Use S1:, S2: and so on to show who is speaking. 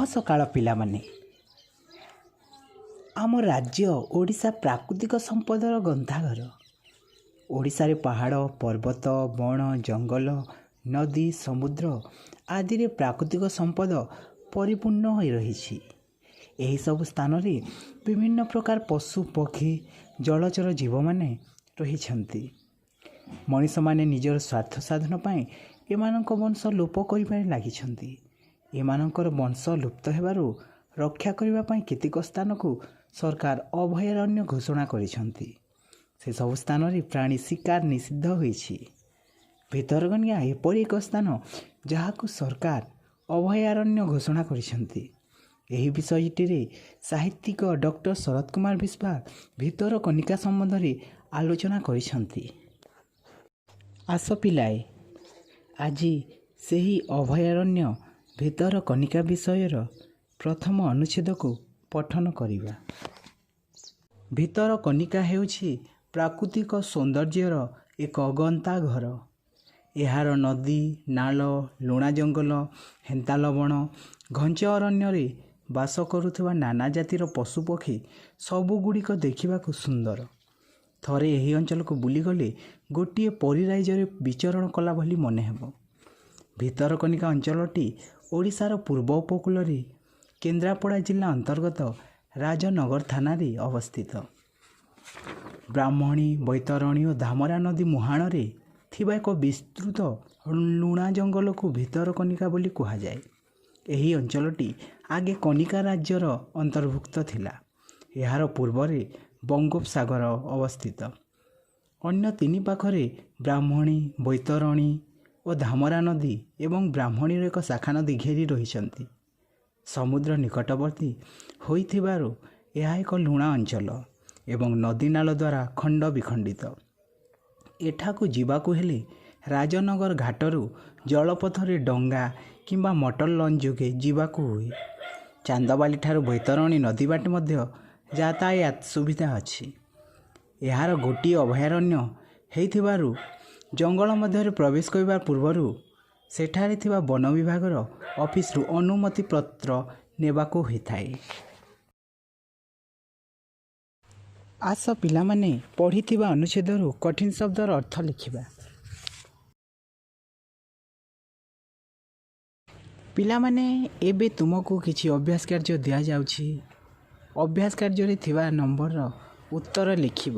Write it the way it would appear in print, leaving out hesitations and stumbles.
S1: ଶୁଭ ସକାଳ ପିଲାମାନେ। ଆମ ରାଜ୍ୟ ଓଡ଼ିଶା ପ୍ରାକୃତିକ ସମ୍ପଦର ଗନ୍ତାଘର। ଓଡ଼ିଶାରେ ପାହାଡ଼, ପର୍ବତ, ବଣ, ଜଙ୍ଗଲ, ନଦୀ, ସମୁଦ୍ର ଆଦିରେ ପ୍ରାକୃତିକ ସମ୍ପଦ ପରିପୂର୍ଣ୍ଣ ହୋଇ ରହିଛି। ଏହିସବୁ ସ୍ଥାନରେ ବିଭିନ୍ନ ପ୍ରକାର ପଶୁ, ପକ୍ଷୀ, ଜଳଚର ଜୀବମାନେ ରହିଛନ୍ତି। ମଣିଷମାନେ ନିଜର ସ୍ୱାର୍ଥ ସାଧନ ପାଇଁ ଏମାନଙ୍କ ବଂଶ ଲୋପ କରିବାରେ ଲାଗିଛନ୍ତି। ଏମାନଙ୍କର ବଂଶ ଲୁପ୍ତ ହେବାରୁ ରକ୍ଷା କରିବା ପାଇଁ କେତେକ ସ୍ଥାନକୁ ସରକାର ଅଭୟାରଣ୍ୟ ଘୋଷଣା କରିଛନ୍ତି। ସେସବୁ ସ୍ଥାନରେ ପ୍ରାଣୀ ଶିକାର ନିଷିଦ୍ଧ ହୋଇଛି। ଭିତରକନିକା ଏପରି ଏକ ସ୍ଥାନ, ଯାହାକୁ ସରକାର ଅଭୟାରଣ୍ୟ ଘୋଷଣା କରିଛନ୍ତି। ଏହି ବିଷୟଟିରେ ସାହିତ୍ୟିକ ଡକ୍ଟର ଶରତ କୁମାର ବିଶ୍ୱାଳ ଭିତରକନିକା ସମ୍ବନ୍ଧରେ ଆଲୋଚନା କରିଛନ୍ତି। ଆସ ପିଲାଏ, ଆଜି ସେହି ଅଭୟାରଣ୍ୟ ଭିତରକନିକା ବିଷୟର ପ୍ରଥମ ଅନୁଚ୍ଛେଦକୁ ପଠନ କରିବା। ଭିତରକନିକା ହେଉଛି ପ୍ରାକୃତିକ ସୌନ୍ଦର୍ଯ୍ୟର ଏକ ଗନ୍ତାଘର। ଏହାର ନଦୀ, ନାଳ, ଲୁଣା ଜଙ୍ଗଲ, ହେନ୍ତାଳ ବଣ, ଘଞ୍ଚ ଅରଣ୍ୟରେ ବାସ କରୁଥିବା ନାନା ଜାତିର ପଶୁପକ୍ଷୀ ସବୁଗୁଡ଼ିକ ଦେଖିବାକୁ ସୁନ୍ଦର। ଥରେ ଏହି ଅଞ୍ଚଳକୁ ବୁଲିଗଲେ ଗୋଟିଏ ପରୀ ରାଇଜରେ ବିଚରଣ କଲା ଭଳି ମନେ ହେବ। ଭିତରକନିକା ଅଞ୍ଚଳଟି ଓଡ଼ିଶାର ପୂର୍ବ ଉପକୂଳରେ କେନ୍ଦ୍ରାପଡ଼ା ଜିଲ୍ଲା ଅନ୍ତର୍ଗତ ରାଜନଗର ଥାନାରେ ଅବସ୍ଥିତ। ବ୍ରାହ୍ମଣୀ, ବୈତରଣୀ ଓ ଧାମରା ନଦୀ ମୁହାଣରେ ଥିବା ଏକ ବିସ୍ତୃତ ଲୁଣା ଜଙ୍ଗଲକୁ ଭିତରକନିକା ବୋଲି କୁହାଯାଏ। ଏହି ଅଞ୍ଚଳଟି ଆଗେ କନିକା ରାଜ୍ୟର ଅନ୍ତର୍ଭୁକ୍ତ ଥିଲା। ଏହାର ପୂର୍ବରେ ବଙ୍ଗୋପସାଗର ଅବସ୍ଥିତ। ଅନ୍ୟ ତିନି ପାଖରେ ବ୍ରାହ୍ମଣୀ, ବୈତରଣୀ ଓ ଧାମରା ନଦୀ ଏବଂ ବ୍ରାହ୍ମଣୀର ଏକ ଶାଖା ନଦୀ ଘେରି ରହିଛନ୍ତି। ସମୁଦ୍ର ନିକଟବର୍ତ୍ତୀ ହୋଇଥିବାରୁ ଏହା ଏକ ଲୁଣା ଅଞ୍ଚଳ ଏବଂ ନଦୀ ନାଳ ଦ୍ୱାରା ଖଣ୍ଡ ବିଖଣ୍ଡିତ। ଏଠାକୁ ଯିବାକୁ ହେଲେ ରାଜନଗର ଘାଟରୁ ଜଳପଥରେ ଡଙ୍ଗା କିମ୍ବା ମଟର ଲଞ୍ଚ ଯୋଗେ ଯିବାକୁ ହୁଏ। ଚାନ୍ଦବାଲିଠାରୁ ବୈତରଣୀ ନଦୀ ବାଟେ ମଧ୍ୟ ଯାତାୟାତ ସୁବିଧା ଅଛି। ଏହାର ଗୋଟିଏ ଅଭୟାରଣ୍ୟ ହେଇଥିବାରୁ ଜଙ୍ଗଲ ମଧ୍ୟରେ ପ୍ରବେଶ କରିବା ପୂର୍ବରୁ ସେଠାରେ ଥିବା ବନ ବିଭାଗର ଅଫିସରୁ ଅନୁମତି ପତ୍ର ନେବାକୁ ହୋଇଥାଏ। ଆସ ପିଲାମାନେ, ପଢ଼ିଥିବା ଅନୁଚ୍ଛେଦରୁ କଠିନ ଶବ୍ଦର ଅର୍ଥ ଲେଖିବା। ପିଲାମାନେ, ଏବେ ତୁମକୁ କିଛି ଅଭ୍ୟାସ କାର୍ଯ୍ୟ ଦିଆଯାଉଛି। ଅଭ୍ୟାସ କାର୍ଯ୍ୟରେ ଥିବା ନମ୍ବରର ଉତ୍ତର ଲେଖିବ।